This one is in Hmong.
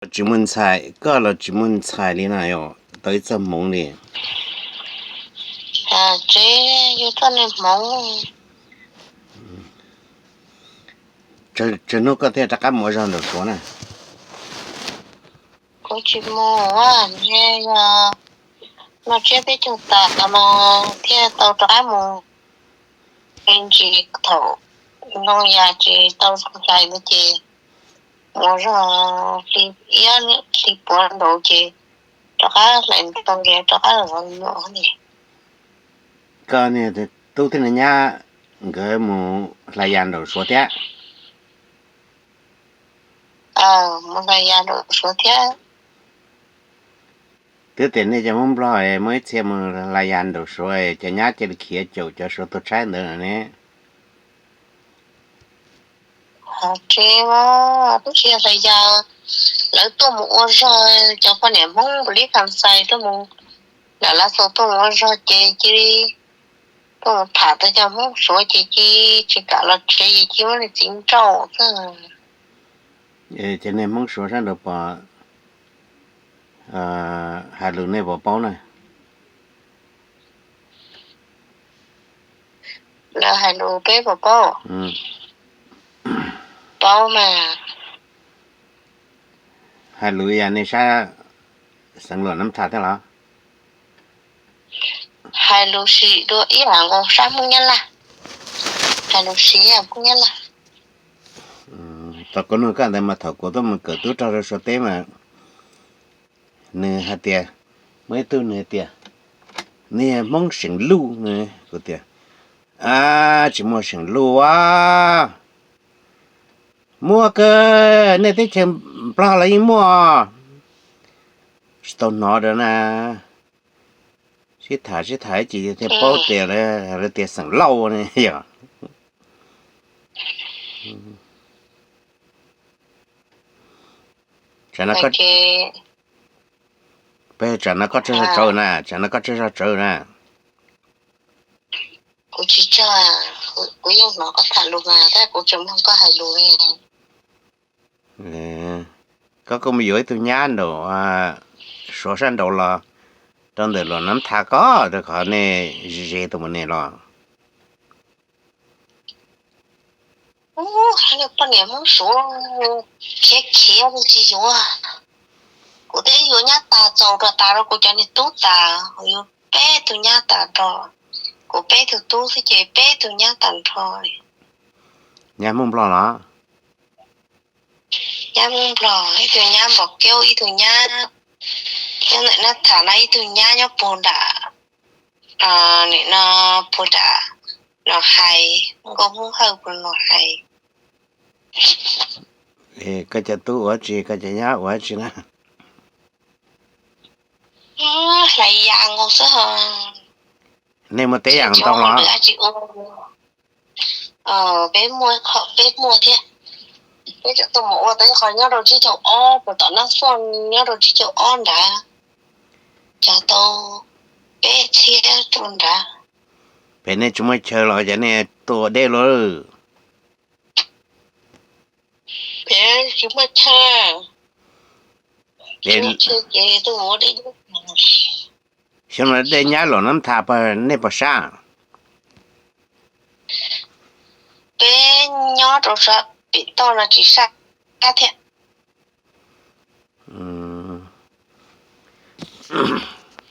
Tsis muaj ntxhais, koj los tsis muaj ntxhais li na, yog tau ib txoj hmoov li. Tsev yus txoj niag hmoov. Tsawg hnub koj thiaj rov qab mus ua zog nraum Suav na? Kuv tsis mus, yog noj tsiab peb caug tas mas thiaj tau rov qab mus. Ntsis thaum noj yas tsis tau hlais ntawd ces mus zog hli iab hli puav nraud ces rov qab hlais tau ntiav rov qab los zov me nyuam li. Koj niag tub thiab niag nyab nkawd mus hlais yas nraum Suav thiab? Mus hlais yas nraum Suav thiab. Twb tias nej cov Hmoob Nplog muaj ib txhia mus hlais yas nraum Suav, cov nyab cia li khiav caum cov Suav tuag tshaib ntawd ne. Tsis, tsis hlais yas, lawv tuaj mus ua zog, cov poj niam Hmoob npaum li Kham Xais tuaj mus, lam lav xaus tuaj mus ua zog ces cia li tuaj mus tham tau cov Hmoob Suav ces cia li tsis kam los tsev ces cia li muab niag txiv nrauj xwb. Ces niag Hmoob Suav sab nraud puas hais lus nej puas paub na? Lawv hais lus peb puas paub? Paub mas. Hais lus yam nej sab xeev Luam Nab Thas thiab los? Hais lus sim dua ib yam nkaus sab Hmoob Nyab Laj. Hais lus sim yam Hmoob Nyab Laj. Tau kuv nug koj ntawd mas thaum kuv tuaj mus kawm tub rog rau Suav teb mas nws hais tias, muaj ib tug nws hais tias, nej Hmoob seem Luj. Kuv tias, a, tsis muaj seem Luj a. Muaj kawg, nej teb chaws Nplog los yeej muaj. Tsis tau hnov rau na. Sib tham sib tham ib chim thiaj paub tias lawv tias xeem Lauj ne yog. Peb tsam no koj tsawg zog tsawv na, tsam no koj tsawg zog tsawv na. Kuv tsis tsawg, kuv yeej hnov koj tham lus mas tab kuv tseem mloog koj hais lus. Koj kuj mus yuav ib tug nyab nraum Suav sab nraud los rau ntawm Luam Nab Thas koj rau qhov nej ze tus mus ne los. Poj niam Hmoob Suav khiav khiav tsis yuav. Kuv twb yuav nyab tas txaus rau tas rau kuv cov niag tub tas, kuv yuav peb tug nyab tas nrho. Kuv peb tug tub xwb ces peb tug nyab tas nrho. Nyab Hmoob Nplog los? Nyab Hmoob Nplog, ib tug nyab Npom Keub, ib tug nyab nyob ntawm Nab Thas no, ib tug nyab nyob puag nram, nim no puag nram Noo Hais, nkauj Hmoob Hawj puag Noo Hais. Koj cov tub ua tsi, koj cov nyab ua tsi na? Hlais yas nkaus xwb. Nej muaj teb yas ntau los? Peb muaj, peb muaj thiab. Peb tseem tuaj mus ua tau ib qho nyob rau tsib caug ob puas tom Nab Xoj nyob rau tsib caug ob nrad, cog tau peb txhiab rau nrad. Pem nej tsis muaj chaw los ces nej tuaj ua dej lauj? Pem tsis muaj chaw. Xyoo no dej nyab Luam Nab Thas puas, nej puas sab? Peb nyob rau sab pem toj no tsis sab thiab.